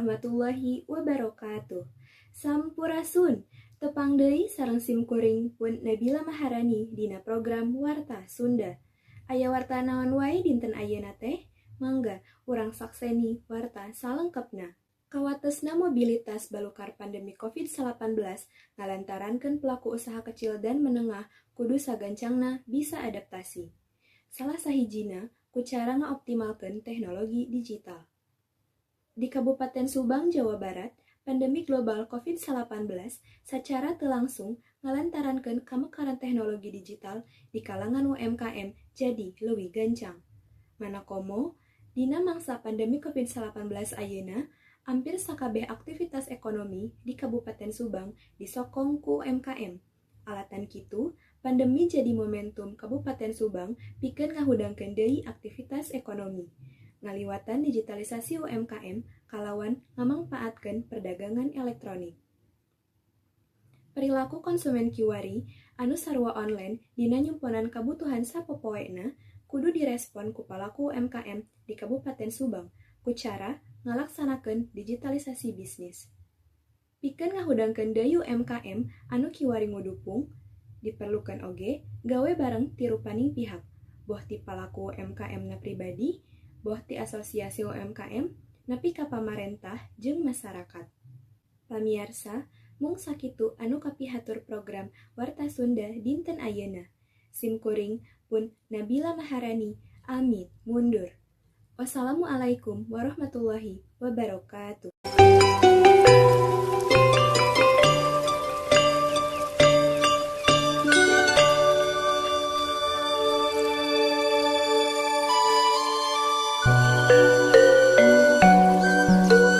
Warahmatullahi wabarakatuh. Sampurasun, tepang deui sareng simkuring pun Nabila Maharani dina program Warta Sunda. Aya warta naon wae dinten ayeuna teh? Mangga urang sakseni warta salengkepna. Kawatesna mobilitas balukar pandemi COVID-19 ngalantarankeun pelaku usaha kecil dan menengah kudu sagancangna bisa adaptasi. Salah sahijina ku cara ngaoptimalkeun teknologi digital. Di Kabupaten Subang, Jawa Barat, pandemi global COVID-19 sacara teu langsung ngalantarankeun kamekaran teknologi digital di kalangan UMKM jadi leuwih gancang. Mana komo, dina mangsa pandemi COVID-19 ayeuna, ampir sakabeh aktivitas ekonomi di Kabupaten Subang disokong ku UMKM. Alatan kitu, pandemi jadi momentum Kabupaten Subang pikeun ngahudangkeun deui aktivitas ekonomi ngaliwatan digitalisasi UMKM kalawan ngamangpaatkeun perdagangan elektronik. Perilaku konsumen kiwari anu sarua online dina nyumponan kabutuhan sapopoena kudu direspon ku palaku UMKM di Kabupaten Subang ku cara ngalaksanakeun digitalisasi bisnis. Pikeun ngahudangkeun deui UMKM anu kiwari ngudupung, diperlukeun oge gawe bareng ti rupaning pihak, boh ti palaku UMKM na pribadi, boh ti asosiasi UMKM, nepi ka pamarentah jeung masyarakat. Pamiarsa, mung sakitu anu kapihatur program Warta Sunda dinten ayeuna. Simkuring pun Nabila Maharani amit mundur. Wassalamualaikum warahmatullahi wabarakatuh.